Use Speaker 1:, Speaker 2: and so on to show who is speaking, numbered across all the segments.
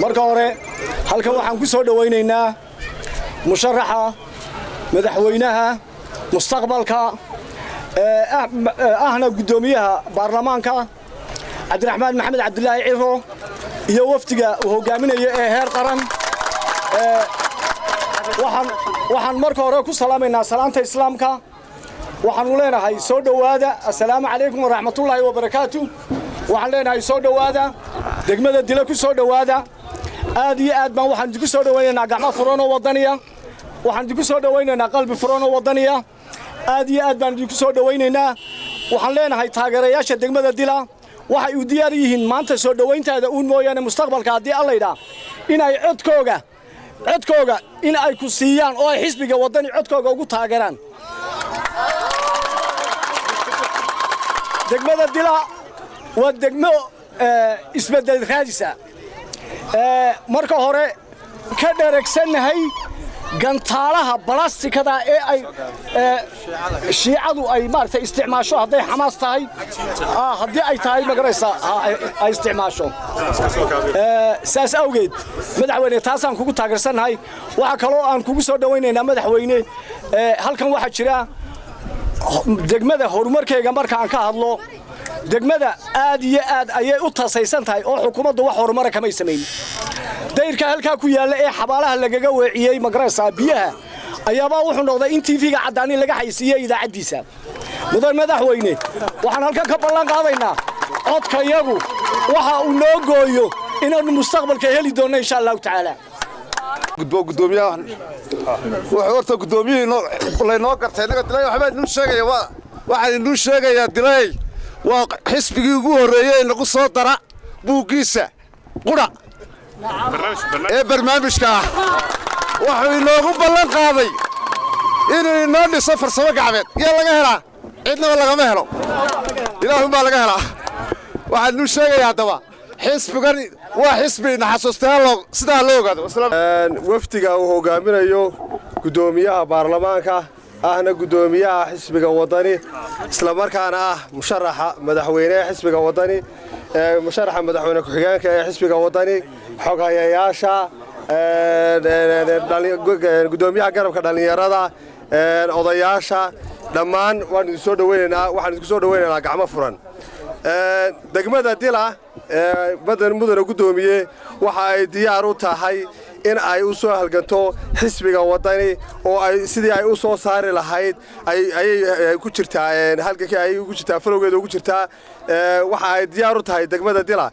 Speaker 1: Marka hore halkan waxaan ku soo dhawaynaynaa musharaxa madaxweynaha mustaqbalka ahna guddoomiyaha baarlamaanka Cabdiraxmaan Maxamed Cabdilaahi Ciro iyo wafdiga uu hogaaminayo ee heer qaran. Waxaan marka hore ku salaamaynaa salaanta islaamka. Waxaanu leenahay soo dhowaada, assalaamu calaykum waraxmatullaahi wabarakaatu. Waxaan leenahay soo dhowaada, degmada Dila ku soo dhowaada. Aad iyo aad baan waxaan idinku soo dhowaynaynaa gacmo furan oo waddaniya, waxaan idinku soo dhowaynaynaa qalbi furan oo waddaniya. Aad iyo aad baan idinku soo dhowaynaynaa. Waxaan leenahay taageerayaasha degmada Dila waxay u diyaar yihiin maanta soo dhowayntaada uun mooyaane mustaqbalka haddii Allaydhaa inay codkooga in ay ku siiyaan oo ay xisbiga Waddani codkooga ugu taageeraan. Degmada Dila waa degmo isbeddel raadisa. Marka hore ka dheregsannahay gantaalaha balastikada ee ay shiicadu ay maaragtay isticmaasho, hadday Xamaas tahay, haddii ay tahay magaraysa ay isticmaasho. Saas awgeed madaxweyne taasaan kugu taageersannahay. Waxaa kaloo aan kugu soo dhowaynaynaa madaxweyne, halkan waxaa jira degmada horumarkeega. Marka aan ka hadlo degmada, aad iyo aad ayay u tasaysan tahay oo xukuumaddu wax horumara kamay samayn. Dayrka halkaa ku yaalla ee xabaalaha lagaga weeciyey magaraysaa biyaha ayaabaa wuxuu noqday in TV-ga caddaani laga xaysiiyey idaacaddiisa. Mudan madaxweyne, waxaan halkan ka ballan qaadaynaa codkayagu waxa uu noo gooyo inaannu mustaqbalka heli doonno insha Allahu tacaala.
Speaker 2: Gudbo gudoomiyaha wuxuu horta guddoomiyihii laynoo gartay innaga Dilay. Waxbaa inuu sheegaya, waxaan inuu sheegayaa Dilay waa xisbigii ugu horreeyey ee nagu soo dara buuggiisa qudha ee barnaamijka ah. Wuxuu inoogu ballan qaaday inuu inoo dhiso farsamo gacmeed. Yaa laga helaa? Cidnaba lagama helo, Ilaahunbaa laga helaa. Waxaan inuu sheegayaa haddaba xisbigan waa xisbi naxasuustaa, sidaa loo ogaado.
Speaker 3: Wafdiga uu hogaaminayo guddoomiyaha baarlamaanka ahna guddoomiyaha xisbiga Waddani, islamarkaana ah musharaxa madaxweyne ee xisbiga Waddani, musharaxa madaxweyne ku-xigeenka ee xisbiga Waddani, xoghayayaasha, guddoomiyaha garabka dhallinyarada, odayaasha dhammaan waan idin soo dhaweynaynaa. Waxaan idinku soo dhaweynaynaa gacmo furan degmada Dila. Mudane guddoomiye, waxa ay diyaar u tahay in ay u soo halganto xisbiga Waddani oo ay sidii ay u soo saari lahayd ayay ku jirtaa, halgankii ay ugu jirtaa, falowgeeda ugu jirtaa. Waxa ay diyaar u tahay degmada Dila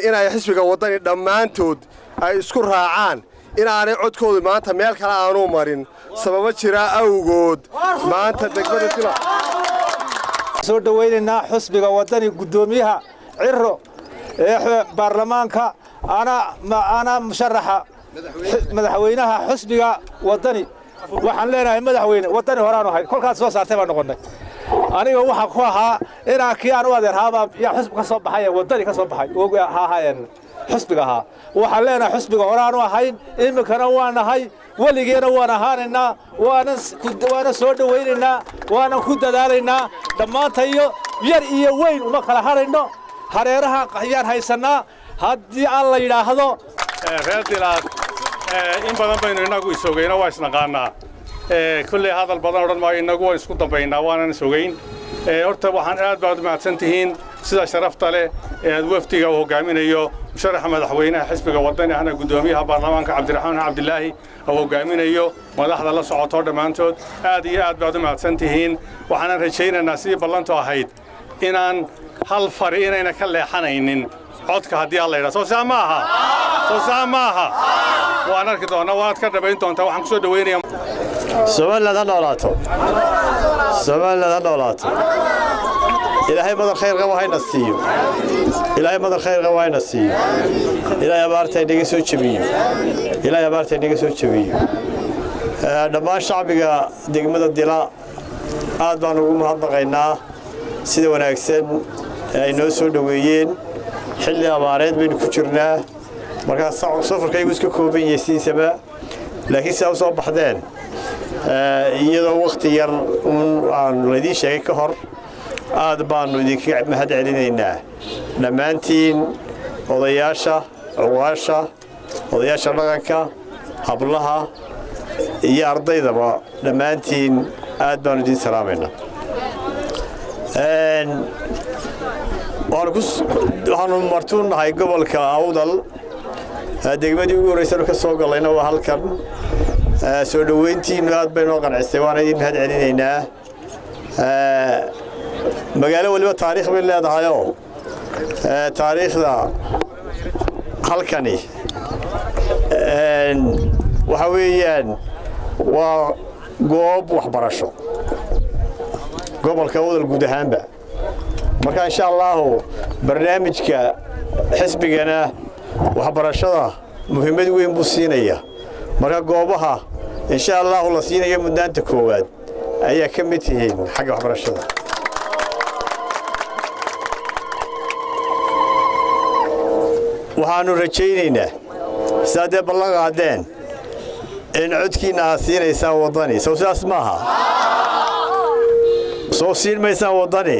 Speaker 3: in ay xisbiga Waddani dhammaantood ay isku raacaan inaanay codkoodu maanta meel kale aanu marin sababo jira awgood. Maanta degmada Dila
Speaker 4: soo dhawaynaynaa xusbiga Waddani, guddoomiyaha Ciro ee baarlamaanka, ana musharaxa madaxweynaha xusbiga Waddani. Waxaan leenahay madaxweyne, Waddani horaanu ahay, kolkaas soo saartay baan noqonnay. Aniga waxaan ku ahaa inaa kii aan u adeerhaabaa yaa xusbi ka soo baxay, Waddani ka soo baxay ha ahaayeen xusbiga ahaa. Waxaan leenahay xusbiga horaanu ahayn, iminkana waan nahay, weligeena waan ahaanaynaa, waana soo dhawaynaynaa, waanan ku dadaalaynaa. Dhammaantayo yar iyo weyn uma kala harayno, hareeraha ayaan haysannaa haddii aan la yidhaahdo.
Speaker 5: Reer Dilaad in badan baynu innagu isogeyno, waa isnaqaannaa. Kolley hadal badan odhan maayo, innagu waan isku dambaynaa, waanan isogeyn. Horta waxaan aad baad u mahadsan tihiin sida sharafta leh ee aad wafdiga uu hogaaminayo musharaxa madaxweynaha xisbiga Waddani ahna guddoomiyaha baarlamaanka Cabdiraxmaan Cabdilaahi uu hogaaminayo, madaxda la socoto dhammaantood, aad iyo aad baad u mahadsan tihiin. Waxaanan rajaynaynaa sidii ballantu ahayd inaan hal fari inayna ka leexanaynin codka haddii Alla yidhaha. Soo saa ma aha? Soo saa ma aha? Waan arki doonaa, waad ka dhabayn doontaa. Waxaan ku soo dhawaynayaa.
Speaker 6: Somaliland ha noolaato! Somaliland ha noolaato! Ilaahay madar khayr qaba hayna siiyo. Ilaahay madar khayr qaba hayna siiyo. Ilaahay abaarta inaga soo jebiyo. Ilaahay abaarta inaga soo jebiyo. Dhammaan shacbiga degmada Dila aad baan ugu mahadnaqaynaa sida wanaagsan ay noo soo dhoweeyeen. Xilli abaareed baynu ku jirnaa, markaa safarkaygu iska kooban yahay sidiisaba, laakiin sidaa u soo baxdeen iyadoo wakhti yar uun aan laydiin sheegay ka hor, aad baannu idinkaga mahad celinaynaa dhammaantiin odayaasha. Cuqaasha, odayaasha dhaqanka, hablaha iyo ardaydaba, dhammaantiin aad baanu idiin salaamaynaa. Waxaanu martuu nahay gobolka Awdal. Degmadii ugu horreysanu ka soo gallayna waa halkan. Soo dhoweyntiinnu aad bay noo qancisay, waana idin mahad celinaynaa. Magaalo weliba taariikh bay leedahayoo taariikhda halkani waxa weeyaan waa goob waxbarasho gobolka Awdal guud ahaanba. Marka insha Allaahu barnaamijka xisbigana waxbarashada muhiimad weyn buu siinaya. Marka goobaha insha Allaahu la siinayo mudnaanta koowaad ayaa ka mid tihiin xagga waxbarashada. Waxaannu rajaynaynaa sidaa dee ballan qaadeen in codkiinna aad siinaysaan Waddani. Sow sidaas maaha? Soo siin maysaan Waddani?